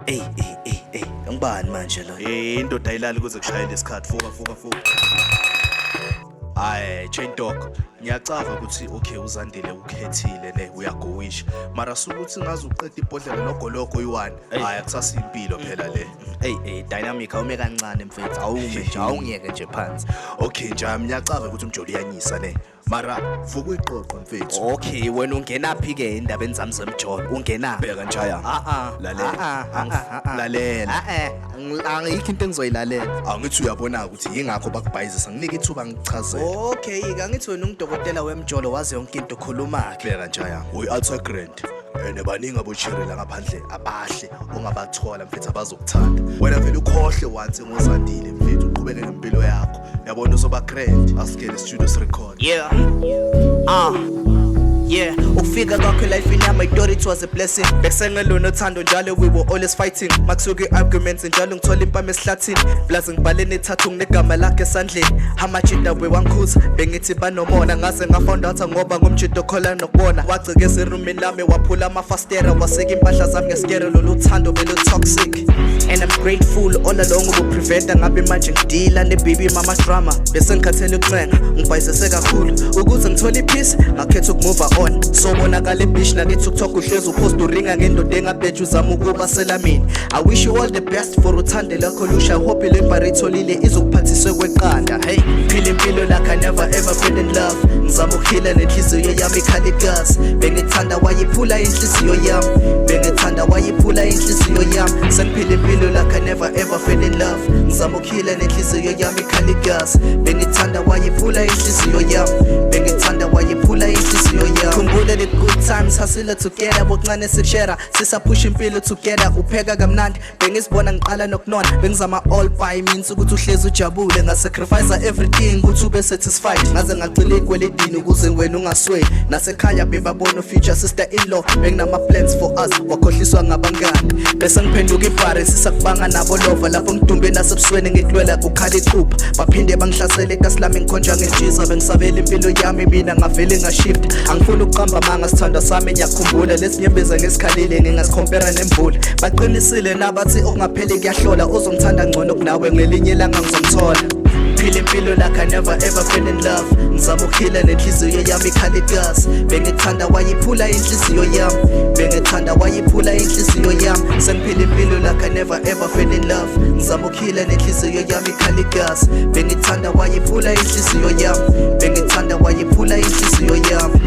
Ey ey ey ey, ngibani manje lo? Eh, indoda ayilali kuze kushayele isikhathi. Vuka, vuka, vuka. Hayi, chain dog. Ngiyacava ukuthi okay, uZandile ukhethile ne, uyagowisha. Mara sukuthi ngaze uqeda ibhodlela nogoloko oyi-one. Hayi, akusasa impilo phela le. Ey ey, dynamic, awume kancane mfethu, awume nje, awungiyeke nje phansi. Okay nje, ngiyacava ukuthi umjolo uyanyisa ne. Mara vuka uyiqoqo, mfethu. Okay, wena ungenaphi ke endabeni zami zemjolo? Ungenaphi? Bheka njaya. Ah ah. Lalela. Ah ah, ah. Lalela. Ah eh, angikho into engizoyilalela. Angithi uyabona ukuthi yingakho bakubhayizisa, nginike ithuba ngikuchazele. Okay, angithi wena ungudokotela wemjolo, wazi yonke into, khuluma ke. Bheka njaya, uyi-ultra grand and baningi abocherry la ngaphandle abahle ongabathola, mfethu, abazokuthanda. Wena vele ukhohle once ngoZandile, mfethu, uqhubeke nempilo yakho. Yabona, uzoba grand. Asikele studio record. Yeah. Ah. Yeah, ukufika kwakho life yami, I thought it was a blessing. Besengelona uthando njalo, we were always fighting. Makusuka i-arguments njalo ngithola impama esihlathini. Plus ngibhale nethathu nginegama lakhe esandleni. Amajita bewangikhuza, bengithi banomona, ngaze ngafound out ngoba ngumjito khola nokubona. Wagcekeza erumini lami, waphula amafastera, waseka impahla zami ngesikere. Lolu thando belu toxic. And I'm grateful all along ubupreventa ngabe manje ngidila ne-baby mama drama. Bese ngikhathele ukuncenga, ngibhayisese kakhulu ukuze ngithole ipeace, ngakhetha ukumove on. Sobonakala ebish nake-TikTok, uhlezi upost uringa ngendoda engabheja, uzama ukuba selamini. I wish you all the best for uthande lakho lusha. I hope le mbari itholile izokuphathiswe kweqanda. Hey, phila impilo like I never ever been in love. Ngizama ukuphila nenhliziyo yami ikhala igazi. Bengithanda wayiphula inhliziyo yami, bengithanda wayiphula inhliziyo yami. Sengiphila impilo like I never ever fell in love. Ngizama ukuphila nenhliziyo yami ikhala igazi. Bengithanda wayiphula inhliziyo yami, bengithanda wayiphula inhliziyo yami. Khumbula the good times, hustle together, bokuncane sishare, sisaphusha impilo together. Upheka kamnandi, bengizibona ngiqala nokunona. Bengizama all by means ukuthi uhlezi ujabule, ngasacrifice everything ukuthi ube satisfied, ngaze ngacela ikweletini ukuze wena ungasweli. Nasekhaya bebabona future sister in law, benginama plans for us, wakhohliswa ngabangani. Bese ngiphenduka ibhare, sisakubanga nabo lova lapho ngidumbe nasebusweni, ngikulwela kukhala iqupha, baphinde bangihlasele ekasi lami, ngikhonjwa ngentshiza. Bengisabela impilo yami mina, ngavele ngashift. Angifuni ukuqamba amanga, sithandwa sami, ngiyakhumbula lesinyembeza ngesikhalile, ngingasikhompera nemvula. Baqinisile nabathi okungapheli kuyahlola. Ozongithanda ngcono kunawe ngelinye ilanga ngizomthola. Phila impilo like I never ever fell in love. Ngizama ukuphila nenhliziyo yami ikhala igazi. Bengithanda wayiphula inhliziyo yami, bengithanda wayiphula inhliziyo yami. Sengiphila impilo like I never ever fell in love. Ngizama ukuphila nenhliziyo yami ikhala igazi. Bengithanda wayiphula inhliziyo yami, bengithanda wayiphula inhliziyo yami.